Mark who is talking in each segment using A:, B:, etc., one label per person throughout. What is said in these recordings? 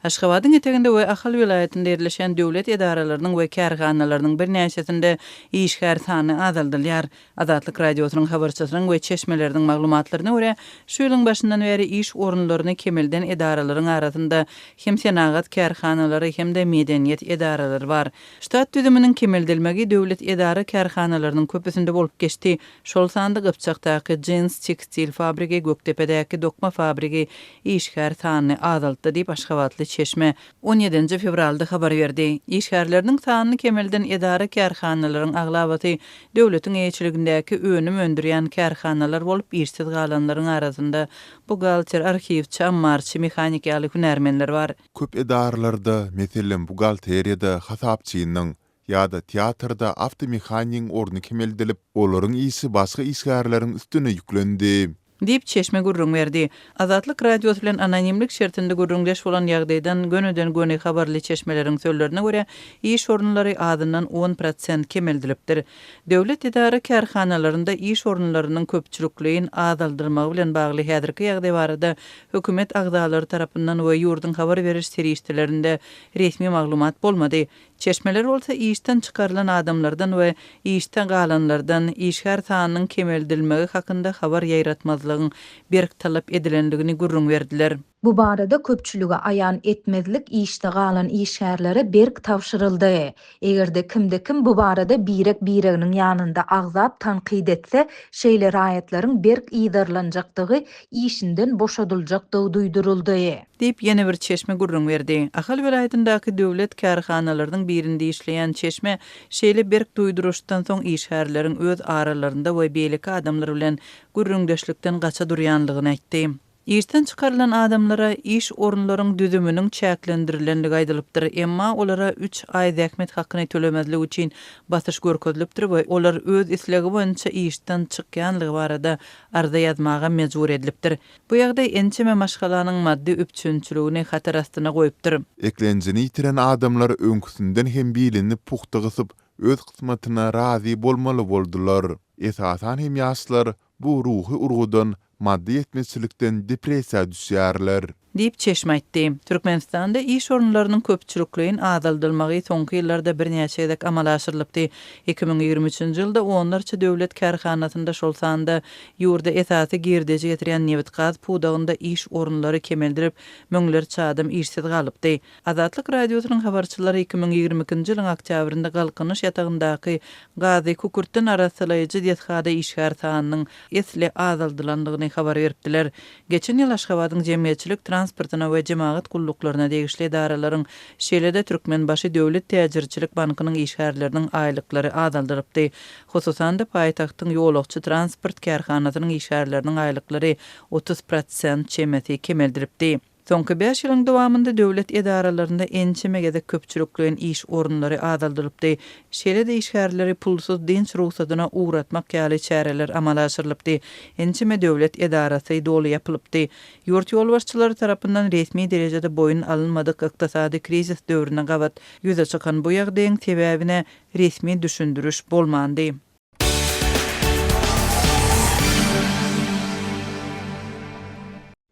A: Aşgabadyň eteginde we Ahal welaýatynda ýerleşýän döwlet edaralarynyň we kärhanalarynyň birnäçesinde işgär sany azaldylýar. Azatlyk Radiosynyň habarçysynyň we çeşmeleriniň maglumatlaryna görä, şu ýylyň başyndan bäri iş orunlaryny kemelden edaralaryň arasynda hem senagat kärhanalary, hem-de medeniýet edaralary bar. Ştat düzüminiň kemeldilmegi döwlet edara-kärhanalarynyň köpüsinde bolup geçdi. Şol sanda Gypjakdaky jins tekstil fabrigi, Gökdepedäki dokma fabrigi işgär sanyny azaltdy diýip, aşgabatly çeşme on ýedinji fewralda habar berdi. Işgärleriniň sanyny kemelden edara-kärhanalaryň aglabasy döwletiň eýeçiligindäki önüm öndürýän kärhanalar bolup, işsiz galanlaryň arasynda buhgalter, arhiwçi, ammarçy, mehanik ýaly hünärmenler bar.
B: Köp edaralarda, meselem, buhgalteriýada hasapçynyň ýa-da teatrda awtomehanigiň orny kemeldilip, olaryň işi başga işgärleriň üstüne ýüklendi.
A: Diýip, çeşme gürrüň berdi. Azatlyk Radiosy bilen anonimlik şertinde gürrüňdeş bolan ýagdaýdan gönüden-göni habarly çeşmeleriň sözlerine görä, iş orunlary azyndan 10% kemeldilipdir. Döwlet edara-kärhanalarynda iş orunlarynyň köpçülikleýin azaldylmagy bilen bagly häzirki ýagdaý barada hökümet agzalary tarapyndan we ýurduň habar beriş serişdelerinde resmi maglumat bolmady. Çeşmeler bolsa işden çykarylan adamlardan we işde galanlardan işgär sanynyň kemeldilmegi hakynda habar ýaýratmazlygyň berk talap edilendigini gürrüň berdiler.
C: Bu barada köpçülige aýan etmezlik işde galan işgärlere berk tabşyryldy. Eger-de kimde-kim bu barada birek-bireginiň ýanynda agzap tankyt etse, şeýle raýatlaryň berk yzarlanjakdygy, işinden boşadyljakdygy duýduryldy.
A: Diýip, ýene bir çeşme gürrüň berdi. Ahal welaýatyndaky döwlet kärhanalarynyň birinde işleýän çeşme şeýle berk duýduryşdan soň işgärleriň öz aralarynda we beýleki adamlar bilen gürrüňdeşlikden gaça durýanlygyny aýtdy. Işden çykarylan adamlara iş orunlaryň düzüminiň çäklendirilendigi aýdylypdyr, emma olara üç aý zähmet hakyny tölemezlik üçin basyş görkezilipdir we olar öz islegi boýunça işden çykýanlygy barada arza ýazmaga mejbur edilipdir. Bu ýagdaý ençeme maşgalanyň maddy üpjünçiligini hatar astyna goýupdyr.
B: Eklenjini ýitiren adamlar öňküsinden hem bilini pugta gysyp, öz kysmatyna razy bolmaly boldular. Esasan hem ýaşlar bu ruhy urgudan, maddy ýetmezçilikden depressiýa düşýärler.
A: Diýip, çeşme aýtdy. Türkmenistanda iş orunlarynyň köpçülikleýin azaldylmagy soňky ýyllarda birnäçe gezek amala aşyrylypdy. 2023-nji ýylda onlarça döwlet kärhanasynda, şol sanda ýurda esasy girdeji getirýän nebit-gaz pudagynda iş orunlary kemeldilip, müňlerçe adam işsiz galypdy. Azatlyk Radiosynyň habarçylary 2022-nji ýylyň oktýabrynda Galkynyş ýatagyndaky gazy kükürtden arassalaýjy desgada işgär sanynyň esli azaldylandygyny habar beripdiler. Geçen ýyl Aşgabadyň jemgyýetçilik transportyna we jemagat gulluklaryna degişli edaralaryň, şeýle-de Türkmenbaşy döwlet täjirçilik bankynyň işgärleriniň aýlyklary azaldylypdy. Hususan-da, paýtagtyň ýolagçy transport kärhanasynyň işgärleriniň aýlyklary 30 prosent çemesi kemeldilipdi. Soňky bäş ýylyň dowamynda döwlet edaralarynda ençeme gezek köpçülikleýin iş orunlary azaldylypdy. Şeýle-de işgärleri pulsuz dynç rugsadyna ugratmak ýaly çäreler amala aşyrylypdy. Ençeme döwlet edarasy doly ýapylypdy. Ýurt ýolbaşçylary tarapyndan resmi derejede boýun alynmadyk ykdysady krizis döwrüne gabat ýüze çykan bu ýagdaýyň sebäbine resmi düşündiriş bolmandy.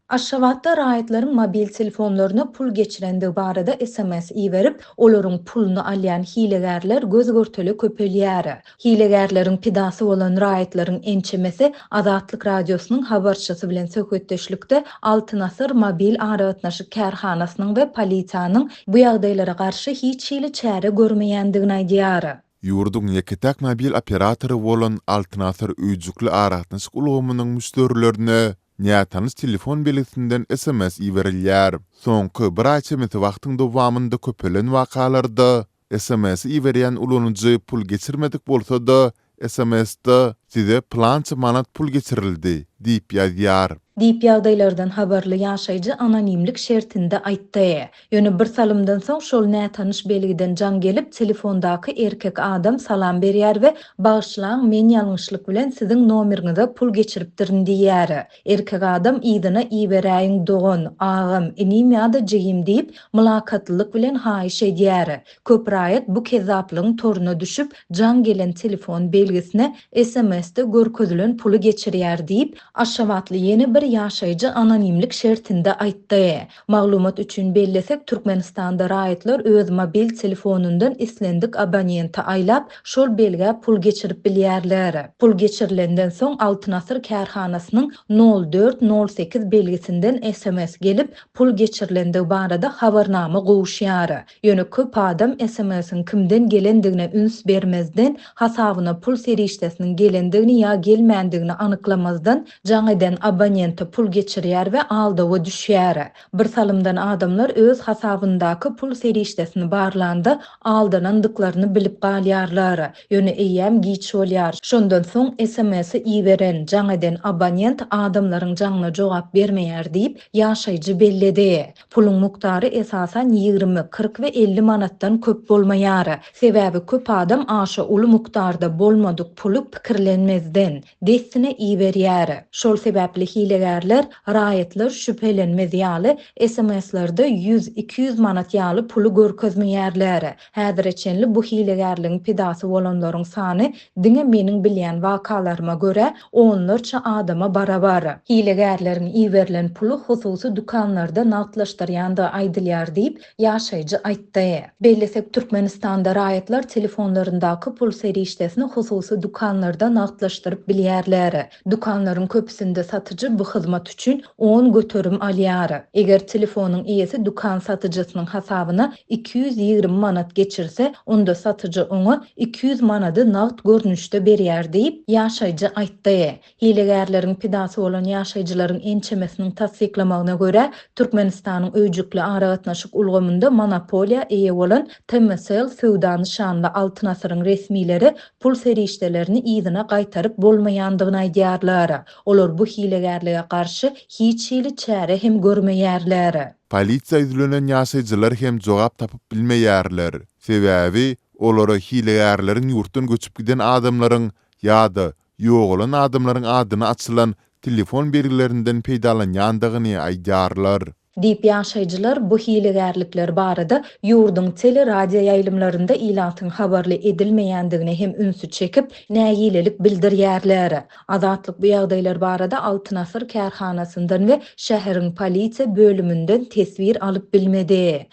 C: Aşgabatda raýatlaryň mobil telefonlaryna pul geçirendigi barada sms iberip, olaryň puluny alýan hilegärler göz-görtele köpelýär. Hilegärleriň pidasy bolan raýatlaryň ençemesi Azatlyk Radiosynyň habarçysy bilen söhbetdeşlikde Altyn asyr mobil aragatnaşyk kärhanasynyň we polisiýanyň bu ýagdaýlara garşy hiç hili çäre görmeýändigini aýdýar.
B: Ýurduň ýeke-täk mobil operatory bolan Altyn asyr öýjükli aragatnaşyk ulgamynyň müşderilerine Nätanyş telefon belgisinden sms iberilýär. Soňky bir aý çemesi wagtyň dowamynda köpelen wakalarda SMS-i iberýän ulanyjy pul geçirmedik bolsa-da, SMS-de Size pylança manat pul geçirildi diýip ýazýar.
C: Diýip, ýagdaýlardan habarly ýaşaýjy anonimlik şertinde aýtdy. Ýöne bir salymdan soň şol nätanyş belgiden jaň gelip, telefondaky erkek adam salam berýär we Bagyşlaň, men ýalňyşlyk bilen siziň nomeriňize pul geçiripdirin diýýär. Erkek adam yzyna iberäýiň dogan, agam, inim ýa-da jigim diýip, mylakatlylyk bilen haýyş edýär. Köp raýat bu kezzaplygyň toruna düşüp, jaň gelen telefon belgisine sms. SMS-de görkezilen puly geçirýär diýip, aşgabatly ýene bir ýaşaýjy anonimlik şertinde aýtdy. Maglumat üçin bellesek, Türkmenistanda raýatlar öz mobil telefonyndan islendik abonente aýlap, şol belgä pul geçirip bilýärler. Pul geçirilenden soň Altyn Asyr kärhanasynyň nol dört nol sekiz belgisinden sms gelip, pul geçirilendigi barada habarnama gowuşýar. Ýöne köp adam SMS-iň kimden gelendigine üns bermezden, hasabyna pul serişdesiniň gelendigini ýa gelmändigini anyklamazdan, jaň eden abonente pul geçirýär we aldawa düşýär. Bir salymdan adamlar öz hasabyndaky pul serişdesini barlanda, aldanandyklaryny bilip galýarlar. Ýöne eýýäm giç bolýar. Şondan soň SMS-i iberen, jaň eden abonent adamlaryň jaňyna jogap bermeýär diýip, ýaşaýjy belledi. Puluň mukdary esasan 20, 40 we 50 manatdan köp bolmaýar. Sebäbi köp adam aşa uly mukdarda bolmadyk puly pikirlenmezden, dessine iberýär. Şol sebäpli hilegärler raýatlar şübhelenmez ýaly SMS-lerde ýüz, 200 manat ýaly puly görkezmeýärler. Häzire çenli bu hilegärligiň pidasy bolanlaryň sany diňe meniň bilýän wakalaryma görä, onlarça adama barabar. Hilegärleriň iberilen puly hususy dükanlarda nagtlaşdyrýandygy aýdylýar diýip, ýaşaýjy aýtdy. Bellesek, Türkmenistanda raýatlar telefonlaryndaky pul serişdesini hususy dükanlarda nagtlaşdyryp bilýärler. Dükanlaryň köpüsinde satyjy bu hyzmat üçin 10% alýar. Eger telefonyň eýesi dükan satyjysynyň hasabyna 220 manat geçirse, onda satyjy oňa 200 manady nagt görnüşde berýär diýip, ýaşaýjy aýtdy. Hilegärleriň pidasy bolan ýaşaýjylaryň ençemesiniň tassyklamagyna görä, Türkmenistanyň öýjükli aragatnaşyk ulgamynda monopoliýa eýe bolan TMCell söwda nyşanly Altyn asyryň resmileri pul serişdelerini yzyna gaýtaryp bolmaýandygyny aýdýarlar. Olar bu hilegärlige garşy hiç hili çäre hem görmeýärler.
B: Polisiýa ýüzlenen ýaşaýjylar hem jogap tapyp bilmeýärler. Sebäbi, olara hilegärleriň ýurtdan göçüp giden adamlaryň ýa-da ýogalan adamlaryň adyna açylan telefon belgilerinden peýdalanýandygyny aýdýarlar.
C: Diýip, ýaşaýjylar bu hilegärlikler barada ýurduň teleradioýaýlymlarynda ilatyň habarly edilmeýändigine hem ünsi çekip, nägilelik bildirýärler. Azatlyk bu ýagdaýlar barada Altyn asyr kärhanasyndan we şäheriň polisiýa bölüminden teswir alyp bilmedi.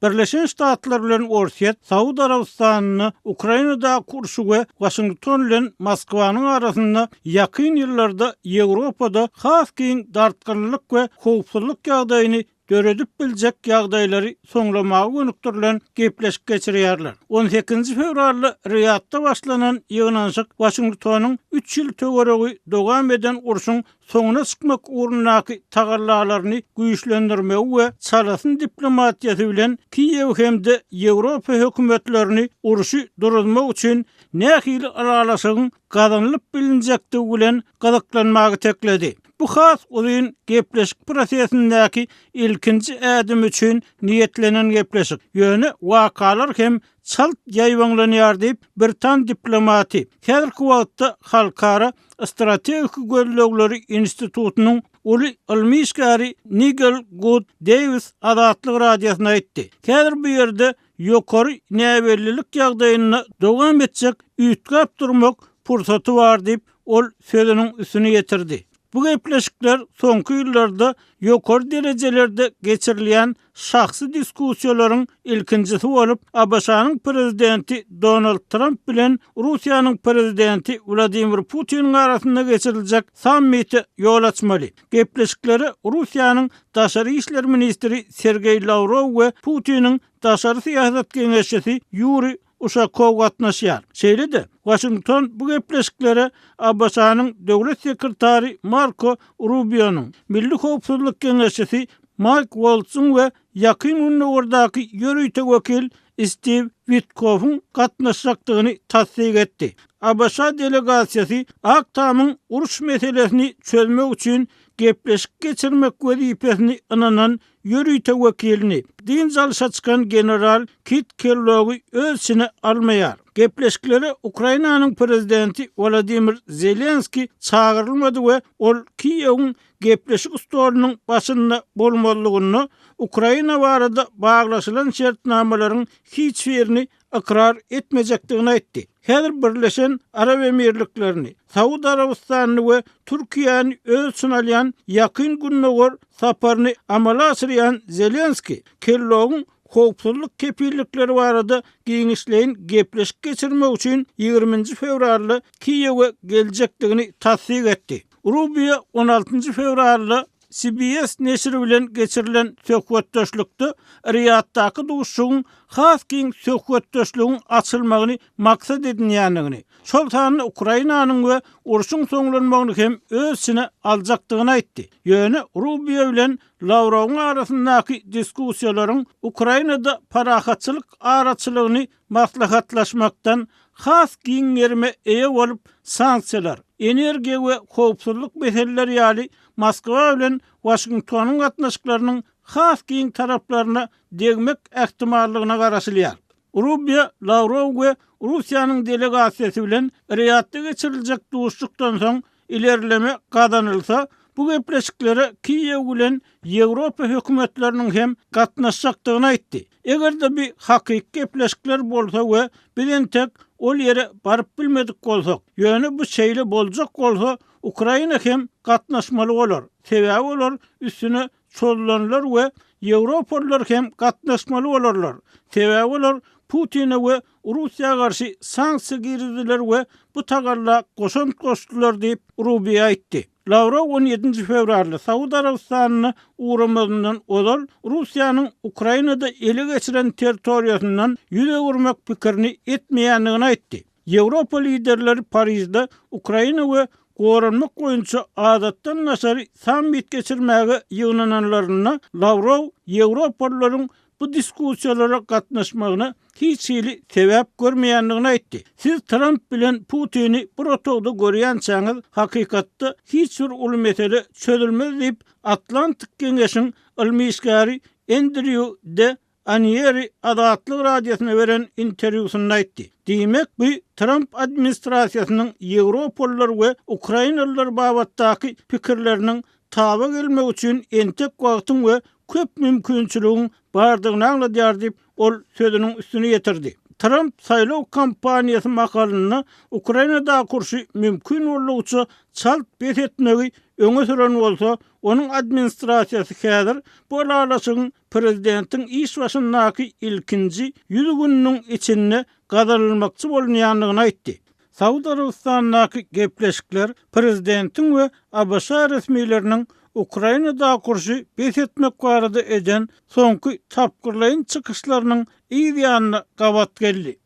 D: Birleşen Ştatlar bilen Orsýet Saud Arabystanynda Ukrainadaky urşy we Waşington bilen Moskwanyň arasynda ýakyn ýyllarda Ýewropada has giň dartgynlylyk we howpsuzlyk ýagdaýyny döredip biljek ýagdaýlary soňlamaga gönükdirilen gepleşik geçirýärler. On sekizinji fewralda Riýadda başlanan ýygnanyşyk Waşingtonyň üç ýyl töweregi dowam eden urşuň soňuna çykmak ugrundaky tagallalaryny güýçlendirmegi we çalasyn diplomatiýasy bilen Kiýew hem-de Ýewropa hökümetlerini urşy duruzmak üçin nähili ylalaşygyň gazanylyp bilinjekdigi bilen gyzyklanmaga itekledi. Bu has uzyn gepleşik prosesindäki ilkinji ädim üçin niýetlenen gepleşik. Ýöne wakalar hem çalt ýaýbaňlanýar diýip, britan diplomaty, häzirki wagtda Halkara strategik gözlegleri institutynyň uly ylmy işgäri Nigel Gud Deýwis Azatlyk Radiosyna aýtdy. Häzir bu ýerde ýokary näbellilik ýagdaýynda dowam etjek üýtgäp durmak pursaty bar diýip, ol sözüniň üstüni ýetirdi. Bu gepleşikler soňky ýyllarda ýokary derejelerde geçirilýän şahsy diskussiýalaryň ilkinjisi bolup, ABŞ-nyň Prezidenti Donald Tramp bilen Russiýanyň Prezidenti Wladimir Putiniň arasynda geçiriljek sammite ýol açmaly. Gepleşiklere Russiýanyň Daşary işler ministri Sergeý Lawrow we Putiniň daşary syýasat geňeşçisi Ýuriý Uşakow gatnaşýar. Şeýle-de, Waşington bu gepleşiklere ABŞ-nyň Döwlet sekretary Marko Rubionyň, Milli howpsuzlyk geňeşçisi Maýk Woltzyň we Ýakyn Gündogardaky ýörite wekil Stiw Witkowyň gatnaşjakdygyny tassyk etdi. ABŞ delegasiýasy Ak Tamyň uruş meselesini çözmek üçin gepleşik geçirmek wezipesini ynanan ýörite wekilini, dynç alşa çykan general Kit Kellogy öz içine almaýar. Gepleşiklere Ukrainanyň prezidenti Wolodymyr Zelenskiý çagyrylmady we ol Kiýewiň gepleşik stolunyň başynda bolmazlygynda Ukraina barada baglaşylan şertnamalaryň hiç birini ykrar etmejekdigini aýtdy. Häzir Birleşen Arap Emirliklerini, Saud Arabystanyny we Türkiýäni öz içine alýan Ýakyn Gündogar saparyny amala aşyrýan Zelenskiý Kellogyň howpsuzlyk kepillikleri barada giňişleýin gepleşik geçirmek üçin ýigriminji fewralda Kiýewe geljekdigini tassyk etdi. Rubio on altynjy fewralda CBS neşiri bilen geçirilen söhbetdeşlikde Riýaddaky duşuşygyň has giň söhbetdeşligiň açylmagyny maksat edinýändigini, şol sanda Ukrainanyň we urşuň soňlanmagyny hem öz içine aljakdygyny aýtdy. Ýöne Rubio bilen Lawrowyň arasyndaky diskussiýalaryň Ukrainada parahatçylyk araçylygyny maslahatlaşmakdan has giň gerime eýe bolup, sanksiýalar, energiýa we howpsuzlyk meseleleri ýaly Moskwa bilen Waşingtonyň gatnaşyklarynyň has giň taraplaryna degmek ähtimallygyna garaşylýar. Rubio, Lawrow we Russiýanyň delegasiýasy bilen Riýadda geçiriljek duşuşykdan soň ilerleme gazanylsa, bu gepleşiklere Kiýew bilen Ýewropa hökümetleriniň hem gatnaşjakdygyny aýtdy. Eger-de bu hakyky gepleşikler bolsa we biz entek ol ýere baryp bilmedik bolsak, ýöne bu şeýle boljak bolsa, Ukraina hem gatnaşmaly bolar, sebäbi olar üstüne çozulanlar we ýewropalylar hem gatnaşmaly bolarlar, sebäbi olar Putine we Russiýa garşy sanksiýa girizdiler we bu tagalla goşant goşdular diýip, Rubio aýtdy. Lawrow on ýedinji fewralda Saud Arabystanyna ugramazyndan ozal Russiýanyň Ukrainada ele geçiren territoriýasyndan ýüz öwürmek pikirini etmeýändigini aýtdy. Ýewropa liderleri Parižde Ukraina we goranmak boýunça adatdan daşary sammit geçirmäge ýygnananlarynda Lawrow ýewropalylaryň bu diskussiýalara gatnaşmagyna hiç hili sebäp görmeýändigini aýtdy. Siz Tramp bilen Putini bir otagda görýänçäňiz, hakykatda hiç bir uly mesele çözülmez diýip, Atlantik geňeşiň ylmy işgäri Endrýu De Anieri Azatlyk Radiosyna beren interwýusynda aýtdy. Diýmek, bu Tramp administrasiýasynyň ýewropalylar we ukrainalylar babatdaky pikirleriniň taba gelmegi üçin entek wagtyň we köp mümkinçiligiň bardygyny aňladýar diýip, ol sözüniň üstüni ýetirdi. Tramp saýlaw kampaniýasy mahalynda Ukrainadaky urşy mümkin boldugyça çalt bes etmegi öňe süren bolsa, onuň administrasiýasy häzir bu ylalaşygyň prezidentiň iş başyndaky ilkinji ýüz gününiň içinde gazanylmakçy bolunýandygyny aýtdy. Saud Arabystanyndaky gepleşikler prezidentiň we ABŞ resmileriniň Ukrainadaky urşy bes etmek barada eden soňky tapgyrlaýyn çykyşlarynyň yz ýanyna gabat geldi.